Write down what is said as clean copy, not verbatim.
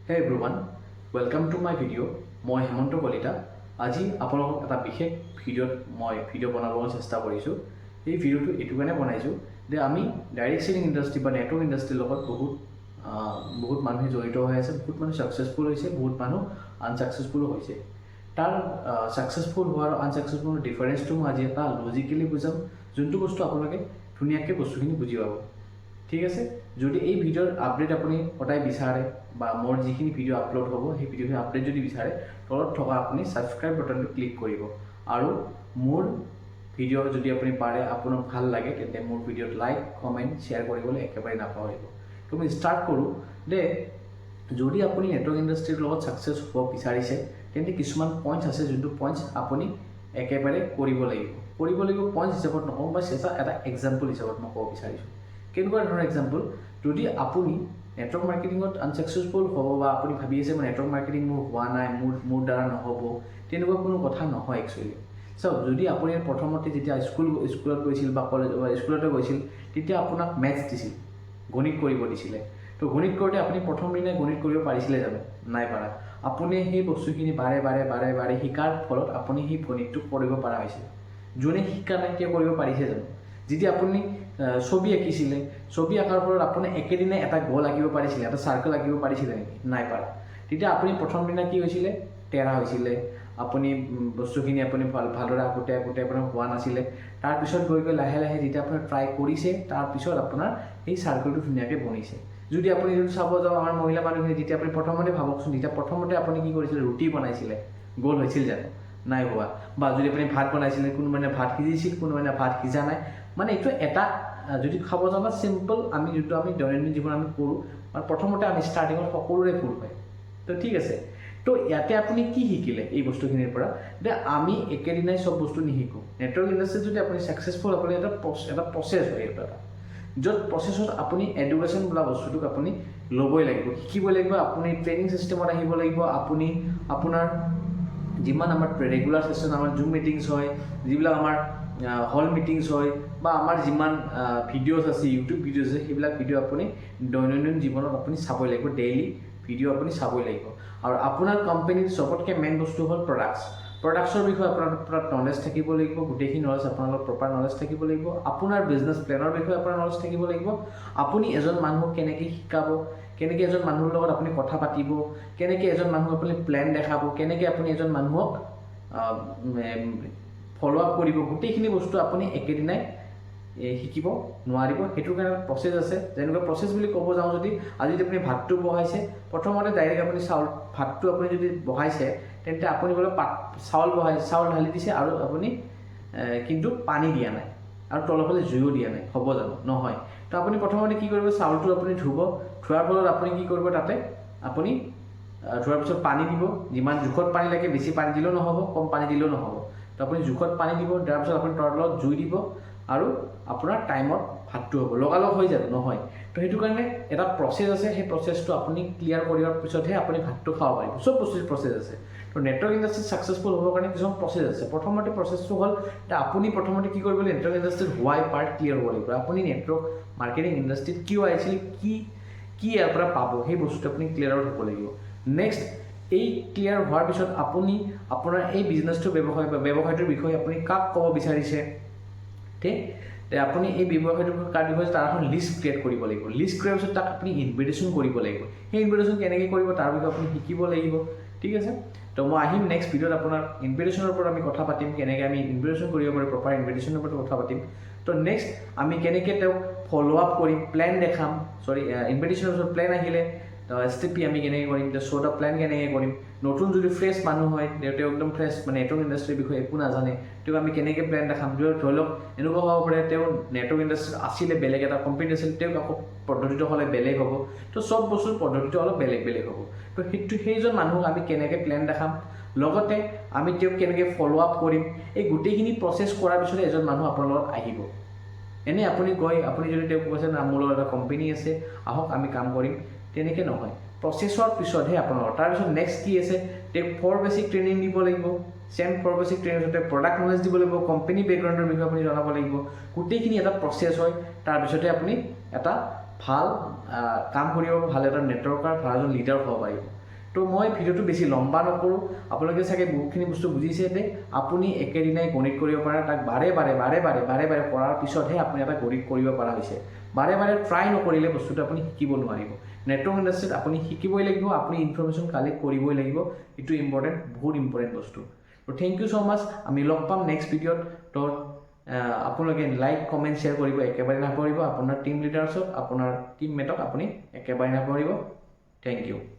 Hey everyone, welcome to my video. মই হেমন্ত কলিতা। আজি আপোনালোকক এটা বিশেষ ভিডিঅ'ত মই ভিডিঅ' বনাবৰ চেষ্টা কৰিছোঁ। এই ভিডিঅ'টো এইটো কাৰণে বনাইছোঁ যে আমি ডাইৰেক্ট চেলিং ইণ্ডাষ্ট্ৰি বা নেটৱৰ্ক ইণ্ডাষ্ট্ৰিৰ লগত বহুত মানুহে জড়িত হৈ আছে। বহুত মানুহ ছাকচেছফুল হৈছে, বহুত মানুহ আনছাকচেছফুলো হৈছে। তাৰ ছাকচেছফুল হোৱা আৰু আনছাকচেছফুল ডিফাৰেঞ্চটো মই আজি এটা লজিকেলি বুজাম, যোনটো বস্তু আপোনালোকে ধুনীয়াকৈ বস্তুখিনি বুজি পাব। ঠিক আছে, যদি এই ভিডিঅ'ৰ আপডেট আপুনি সদায় বিচাৰে বা মোৰ যিখিনি ভিডিঅ' আপলোড হ'ব, সেই ভিডিঅ'খিনি আপডেট যদি বিচাৰে, তলত থকা আপুনি ছাবস্ক্ৰাইব বাটনটো ক্লিক কৰিব আৰু মোৰ ভিডিঅ' যদি আপুনি পাৰে, আপোনাক ভাল লাগে, তেন্তে মোৰ ভিডিঅ'ত লাইক, কমেণ্ট, শ্বেয়াৰ কৰিবলৈ একেবাৰে নাপাহৰিব। তো মই ষ্টাৰ্ট কৰোঁ যে যদি আপুনি নেটৱৰ্ক ইণ্ডাষ্ট্ৰীৰ লগত ছাকচেছ হ'ব বিচাৰিছে, তেন্তে কিছুমান পইণ্টছ আছে, যোনটো পইণ্টছ আপুনি একেবাৰে কৰিব লাগিব। কৰিব লাগিব পইণ্টছ হিচাপত নকওঁ, বা এটা এক্সাম্পল হিচাপত মই ক'ব বিচাৰিছোঁ। কেনেকুৱা ধৰণৰ এক্সাম্পল? যদি আপুনি নেটৱৰ্ক মাৰ্কেটিঙত আনছাকচেছফুল হ'ব বা আপুনি ভাবি আছে, মই নেটৱৰ্ক মাৰ্কেটিং মোৰ হোৱা নাই, মোৰ দ্বাৰা নহ'ব, তেনেকুৱা কোনো কথা নহয় একচুৱেলি। চাওক, যদি আপুনি প্ৰথমতে যেতিয়া স্কুলত গৈছিল বা কলেজ বা স্কুলতে গৈছিল, তেতিয়া আপোনাক মেথছ দিছিল, গণিত কৰিব দিছিলে। তো গণিত কৰোঁতে আপুনি প্ৰথম দিনাই গণিত কৰিব পাৰিছিলে জানো? নাই পাৰা। আপুনি সেই বস্তুখিনি বাৰে বাৰে বাৰে বাৰে শিকাৰ ফলত আপুনি সেই গণিতটো কৰিব পৰা হৈছে। যোনে শিকা নাই, তেওঁ কৰিব পাৰিছে জানো? যেতিয়া আপুনি ছবি আঁকিছিলে, ছবি আঁকাৰ ফলত আপুনি একেদিনাই এটা গ'ল আঁকিব পাৰিছিলে, এটা চাৰ্কেল আঁকিব পাৰিছিলে নেকি? নাই পাৰা। তেতিয়া আপুনি প্ৰথম দিনা কি হৈছিলে? টেৰা হৈছিলে। আপুনি বস্তুখিনি আপুনি ভালদৰে আঁকোতে আঁকোতে আপোনাৰ হোৱা নাছিলে। তাৰপিছত গৈ গৈ লাহে লাহে যেতিয়া আপুনি ট্ৰাই কৰিছে, তাৰপিছত আপোনাৰ সেই চাৰ্কেলটো ধুনীয়াকৈ বনিছে। যদি আপুনি যদি চাব যাওঁ, আমাৰ মহিলা মানুহখিনি, যেতিয়া আপুনি প্ৰথমতে ভাবকচোন, যেতিয়া প্ৰথমতে আপুনি কি কৰিছিলে, ৰুটি বনাইছিলে, গ'ল হৈছিল জানো? নাই হোৱা। বা যদি আপুনি ভাত বনাইছিলে, কোনোবাই ভাত সিজিছিল, কোনোবাই ভাত সিজা নাই। মানে এইটো এটা যদি খাব যাওঁ বা চিম্পল আমি যোনটো আমি দৈনন্দিন জীৱন আমি কৰোঁ, মানে প্ৰথমতে আমি ষ্টাৰ্টিঙত সকলোৰে ভুল হয়। তো ঠিক আছে, তো ইয়াতে আপুনি কি শিকিলে এই বস্তুখিনিৰ পৰা যে আমি একেদিনাই চব বস্তু নিশিকোঁ। নেটৱৰ্ক ইণ্ডাষ্ট্ৰীত যদি আপুনি ছাকচেছফুল হ'বলৈ এটা প্ৰচেছ হয়। এইটো এটা য'ত প্ৰচেছত আপুনি এডুকেশ্যন বোলা বস্তুটোক আপুনি ল'বই লাগিব, শিকিবই লাগিব। আপুনি ট্ৰেইনিং চিষ্টেমত আহিব লাগিব। আপুনি আপোনাৰ যিমান আমাৰ ৰেগুলাৰ ছেশ্যন, আমাৰ জুম মিটিংছ হয়, যিবিলাক আমাৰ হল মিটিংছ হয় বা আমাৰ যিমান ভিডিঅ'ছ আছে, ইউটিউব ভিডিঅ'ছ আছে, সেইবিলাক ভিডিঅ' আপুনি দৈনন্দিন জীৱনত আপুনি চাবই লাগিব। ডেইলি ভিডিঅ' আপুনি চাবই লাগিব। আৰু আপোনাৰ কোম্পানীৰ চবতকৈ মেইন বস্তু হ'ল প্ৰডাক্টছ। প্ৰডাক্টছৰ বিষয়ে আপোনাৰ তাত নলেজ থাকিব লাগিব। গোটেইখিনি নলেজ আপোনালোকৰ প্ৰপাৰ নলেজ থাকিব লাগিব। আপোনাৰ বিজনেছ প্লেনৰ বিষয়ে আপোনাৰ নলেজ থাকিব লাগিব। আপুনি এজন মানুহক কেনেকৈ শিকাব, কেনেকৈ এজন মানুহৰ লগত আপুনি কথা পাতিব, কেনেকৈ এজন মানুহক আপুনি প্লেন দেখাব, কেনেকৈ আপুনি এজন মানুহক ফ'ল' আপ কৰিব, গোটেইখিনি বস্তু আপুনি একেদিনাই শিকিব নোৱাৰিব। সেইটোৰ কাৰণে প্ৰচেছ আছে। যেনেকুৱা প্ৰচেছ বুলি ক'ব যাওঁ, যদি আজি যদি আপুনি ভাতটো বহাইছে, প্ৰথমতে ডাইৰেক্ট আপুনি চাউল ভাতটো আপুনি যদি বহাইছে, তেন্তে আপুনি বোলে পাত চাউল বহাই চাউল ঢালি দিছে আৰু আপুনি কিন্তু পানী দিয়া নাই আৰু তলৰ ফালে জুইও দিয়া নাই, হ'ব জানো? নহয়। তো আপুনি প্ৰথমতে কি কৰিব? চাউলটো আপুনি ধুব। ধোৱাৰ ফলত আপুনি কি কৰিব? তাতে আপুনি ধোৱাৰ পিছত পানী দিব, যিমান জোখত পানী লাগে। বেছি পানী দিলেও নহ'ব, কম পানী দিলেও নহ'ব। তো আপুনি জোখত পানী দিব। তাৰপিছত আপুনি তলত জুই দিব আৰু আপোনাৰ টাইমত ভাতটো হ'ব। লগালগ হৈ যাব? নহয়। তো সেইটো কাৰণে এটা প্ৰচেছ আছে। সেই প্ৰচেছটো আপুনি ক্লিয়াৰ কৰাৰ পিছতহে আপুনি ভাতটো খাব পাৰিব। চব বস্তুৰ প্ৰচেছ আছে। তো নেটৱৰ্ক ইণ্ডাষ্ট্ৰীত ছাকচেছফুল হ'বৰ কাৰণে কিছুমান প্ৰচেছ আছে। প্ৰথমতে প্ৰচেছটো হ'ল যে আপুনি প্ৰথমতে কি কৰিব লাগিব? নেটৱৰ্ক ইণ্ডাষ্ট্ৰীত হোৱাই পাৰ্ট ক্লিয়াৰ হ'ব লাগিব। আপুনি নেটৱৰ্ক মাৰ্কেটিং ইণ্ডাষ্ট্ৰীত কিয় আহিছিল, কি কি ইয়াৰ পৰা পাব, সেই বস্তুটো আপুনি ক্লিয়াৰ আউট হ'ব লাগিব। নেক্সট, এই ক্লিয়াৰ হোৱাৰ পিছত আপুনি আপোনাৰ এই বিজনেছটো, ব্যৱসায় বা ব্যৱসায়টোৰ বিষয়ে আপুনি কাক ক'ব বিচাৰিছে, ঠিক তে আপুনি এই ব্যৱসায়টোৰ কাৰ বিষয়ে, তাৰ এখন লিষ্ট ক্ৰিয়েট কৰিব লাগিব। লিষ্ট কৰাৰ পিছত তাক আপুনি ইনভিটেশ্যন কৰিব লাগিব। সেই ইনভিটেশ্যন কেনেকৈ কৰিব, তাৰ বিষয়ে আপুনি শিকিব লাগিব। ঠিক আছে, তো মই আহিম নেক্সট ভিডিঅ'ত, আপোনাৰ ইনভিটেশ্যনৰ ওপৰত আমি কথা পাতিম, কেনেকৈ আমি ইনভিটেশ্যন কৰিব পাৰোঁ, প্ৰপাৰ ইনভিটেশ্যনৰ ওপৰত কথা পাতিম। তো নেক্সট আমি কেনেকৈ তেওঁক ফ'ল' আপ কৰিম, প্লেন দেখাম, চৰি, ইনভিটেশ্যনৰ পিছত প্লেন আহিলে এছ টি পি আমি কেনেকৈ কৰিম, শ্ব' the plan কেনেকৈ কৰিম। নতুন যদি ফ্ৰেছ মানুহ হয়, তেওঁ একদম ফ্ৰেছ, মানে নেটৱৰ্ক ইণ্ডাষ্ট্ৰীৰ বিষয়ে একো নাজানে, তেওঁক আমি কেনেকৈ প্লেন দেখাম? ধৰি লওক এনেকুৱা হ'ব পাৰে, তেওঁ নেটৱৰ্ক ইণ্ডাষ্ট্ৰীত আছিলে, বেলেগ এটা কোম্পানী আছিল, তেওঁক আকৌ পদ্ধতিটো হ'লে বেলেগ হ'ব। তো চব বস্তুৰ পদ্ধতিটো অলপ বেলেগ বেলেগ হ'ব। তো সেইটো সেইজন মানুহক আমি কেনেকৈ প্লেন দেখাম, লগতে আমি তেওঁক কেনেকৈ ফ'ল' আপ কৰিম, এই গোটেইখিনি প্ৰচেছ কৰাৰ পিছতে এজন মানুহ আপোনাৰ লগত আহিব। এনেই আপুনি গৈ আপুনি যদি তেওঁক কৈছে না, মোৰ লগত এটা কোম্পানী আছে, আহক আমি কাম কৰিম, তেনেকৈ নহয়। প্ৰচেছৰ পিছতহে আপোনালোকৰ। তাৰপিছত নেক্সট কি আছে? তেওঁক ফ'ৰ বেছিক ট্ৰেইনিং দিব লাগিব। চেম ফ'ৰ বেছিক ট্ৰেইনিং পিছত প্ৰডাক্ট নলেজ দিব লাগিব, কোম্পানী বেকগ্ৰাউণ্ডৰ বিষয়ে আপুনি জনাব লাগিব। গোটেইখিনি এটা প্ৰচেছ হয়। তাৰপিছতে আপুনি এটা ভাল কাম কৰিব, ভাল এটা নেটৱৰ্কাৰ, ভাল এজন লিডাৰ হ'ব পাৰিব। তো মই ভিডিঅ'টো বেছি লম্বা নকৰোঁ। আপোনালোকে চাগে বহুতখিনি বস্তু বুজিছে যে আপুনি একেদিনাই গণিত কৰিব পাৰে। তাক বাৰে বাৰে বাৰে বাৰে বাৰে বাৰে কৰাৰ পিছতহে আপুনি এটা গণিত কৰিব পৰা হৈছে। বাৰে বাৰে ট্ৰাই নকৰিলে বস্তুটো আপুনি শিকিব নোৱাৰিব। নেটৱৰ্ক ইণ্ডাষ্ট্ৰীত আপুনি শিকিবই লাগিব, আপুনি ইনফৰমেশ্যন কালেক্ট কৰিবই লাগিব। এইটো ইম্পৰ্টেণ্ট, বহুত ইম্পৰ্টেণ্ট বস্তু। তো thank you so much. আমি লগ পাম নেক্সট ভিডিঅ'ত। তো আপোনালোকে লাইক, কমেণ্ট, শ্বেয়াৰ কৰিব একেবাৰে নাপাহৰিব। আপোনাৰ টীম লিডাৰ্ছক, আপোনাৰ টীমমেটক আপুনি একেবাৰে নাপাহৰিব। Thank you.